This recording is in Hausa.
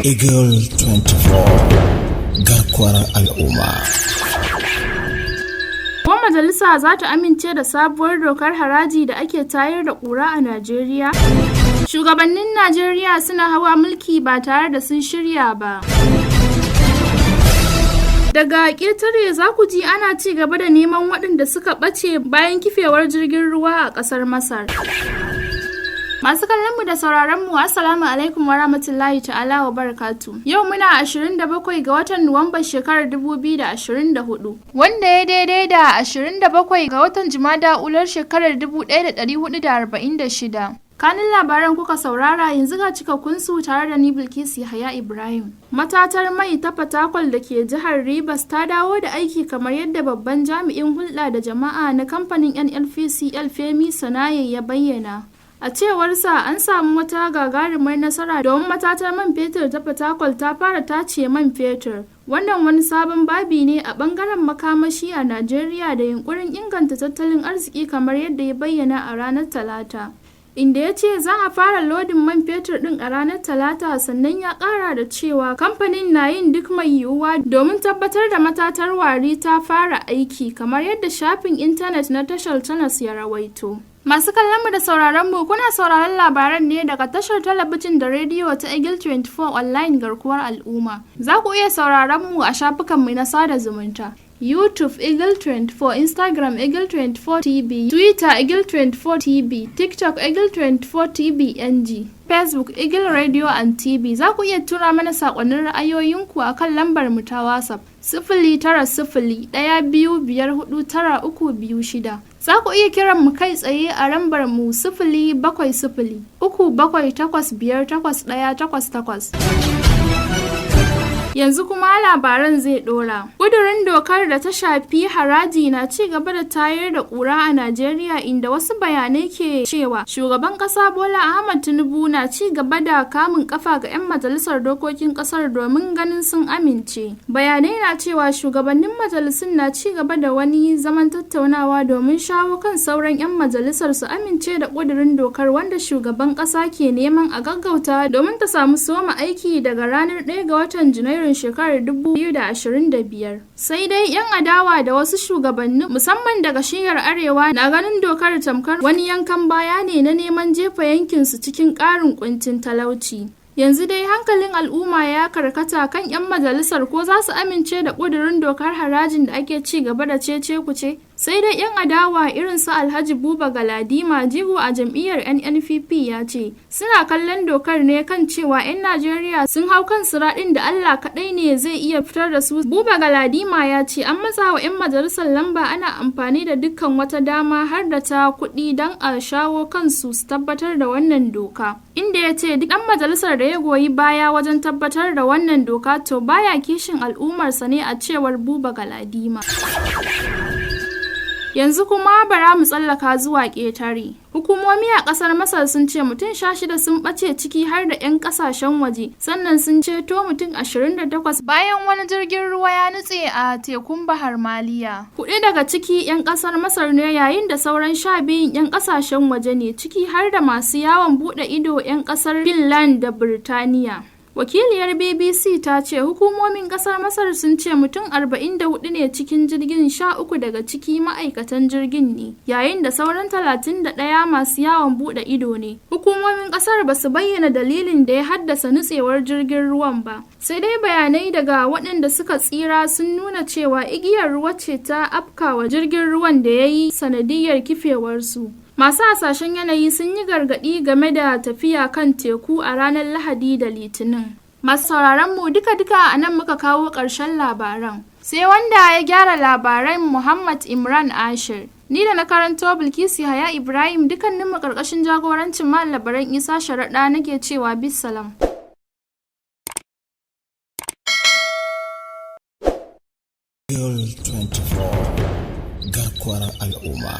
Eagle 24, garkuwar al'umma. Ko majalisa za ta amince da sabuwar dokar haraji da ake tayar da ƙura a Najeriya? Shugabannin Najeriya suna hawa mulki ba tare da sun shirya ba. Daga ƙetare, za ku ji ana ci gaba da neman waɗanda suka ɓace bayan kifewar jirgin ruwa a ƙasar Masar. Masu kallon mu da sauraron mu, Assalamu alaikum wa rahmatullahi ta'ala wa barakatu. Yau muna 27 ga watan Nuwamban shekarar 2024, wanda ya daidai da 27 ga watan Jumada Ular shekarar 1446. Kanin labaran kuka saurara, yanzu ga cikakkun su tare da ni, Bilkisu Yahaya Ibrahim. Matatar mai ta Fatakwal da ke jihar Rivers ta dawo da aiki, kamar yadda babban jami'in hulɗa da jama'a na kamfanin NNPCL, Femi Sanaye, ya bayyana. A cewarsa, an samu wata gagarumar nasara domin matatar man fetur ta Fatakwal ta fara tace man fetur. Wannan wani sabon babi ne a bangaren makamashi a Najeriya da yunkurin inganta tattalin arziki, kamar yadda ya bayyana a ranar Talata, inda ya ce za a fara lodin man fetur din a ranar Talata. Sannan ya kara da cewa kamfanin na yin duk mai yiwuwa domin tabbatar da matatar Warri ta fara aiki, kamar yadda shafin intanet na tashar Channels ya rawaito. Masu kallon mu da sauraron mu, kuna sauraron labaran ne daga tashar talabijin da rediyo ta Eagle 24 Online, garkuwar al'umma. Za ku iya sauraron mu a shafukanmu na sada zumunta: YouTube Eagle 24, Instagram Eagle 24 TV, Twitter Eagle 24 TV, TikTok Eagle 24 TV NG, Facebook Eagle Radio and TV. Za ku iya tura mana saƙonnin ra'ayoyinku a kan lambar mu ta WhatsApp, 09012549326. Za ku iya kiran mu kai tsaye a lambar mu, 07037858188. Yanzu kuma labaran zai dora. Ƙudurin dokar da ta shafi haraji na ci gaba da tayar da ƙura a Najeriya, inda wasu bayanai ke cewa shugaban ƙasa Bola Ahmad Tinubu na ci gaba da kamun kafa ga 'yan majalisar dokokin ƙasar domin ganin sun amince. Bayanai na cewa shugabannin majalisun na ci gaba da wani zaman tattaunawa domin shawo kan sauran 'yan majalisar su amince da ƙudurin dokar, wanda shugaban ƙasa ke neman a gaggauta domin ta samu soma aiki daga ranar 1 ga watan Janairun shekarar 2025. Sai dai 'yan adawa da wasu shugabanni, musamman daga shiyar Arewa, na ganin dokar tamkar wani yankan baya ne na neman jefa yankinsu cikin ƙarin kuncin talauci. Yanzu dai hankalin al'umma ya karkata kan 'yan majalisar, ko za su amince da ƙudurin dokar harajin da ake ci gaba da cece kuce. Sai dai 'yan adawa irin su Alhaji Buba Galadima, jigo a jam'iyyar NNPP, ya ce suna kallon dokar ne kan cewa 'yan Najeriya sun hau kan siraɗin da Allah kaɗai ne zai iya fitar da su. Buba Galadima ya ce an matsa wa 'yan majalisar lamba, ana amfani da dukkan wata dama, har da ta kuɗi, don a shawo kansu su tabbatar da wannan doka, inda ya ce duk ɗan majalisar da ya goyi baya wajen tabbatar da wannan doka, to baya kishin al'ummarsa ne, a cewar Buba Galadima. Yanzu kuma bara mu tsallaka zuwa ƙetare. Hukumomi a ƙasar Masar sun ce mutum 16 sun ɓace, ciki har da 'yan ƙasashen waje, sannan sun ceto mutum 28 bayan wani jirgin ruwa ya nutse a tekun Bahar Maliya. Huɗu daga ciki 'yan ƙasar Masar ne, yayin da sauran 12n 'yan ƙasashen waje ne, ciki har da masu yawon buɗe ido 'yan ƙasar Finland da Birtaniya. Wakiliyar BBC ta ce hukumomin kasar Masar sun ce mutum 44 ne cikin jirgin, 13 daga ciki ma'aikatan jirgin ne, yayin da sauran 31 masu yawon bude ido ne. Hukumomin kasar ba su bayyana dalilin da ya haddasa nutsewar jirgin ruwan ba. Sai dai bayanai daga waɗanda suka tsira sun nuna cewa igiyar ruwa ce ta afkawa jirgin ruwan da ya yi sanadiyar kifewarsu. Masu hasashen yanayi sun yi gargaɗi game da tafiya kan teku a ranar Lahadi da Litinin. Masu sauraron mu, duka-duka a nan muka kawo ƙarshen labaran. Sai wanda ya gyara labaran, Muhammad Imran Ashir. Ni da na karanto, Bilkisu Yahaya Ibrahim, dukkaninmu ƙarƙashin jagorancin Malam Labaran Isa Sharaɗa, nake cewa bisalam. Eagle 24, garkuwar al'umma.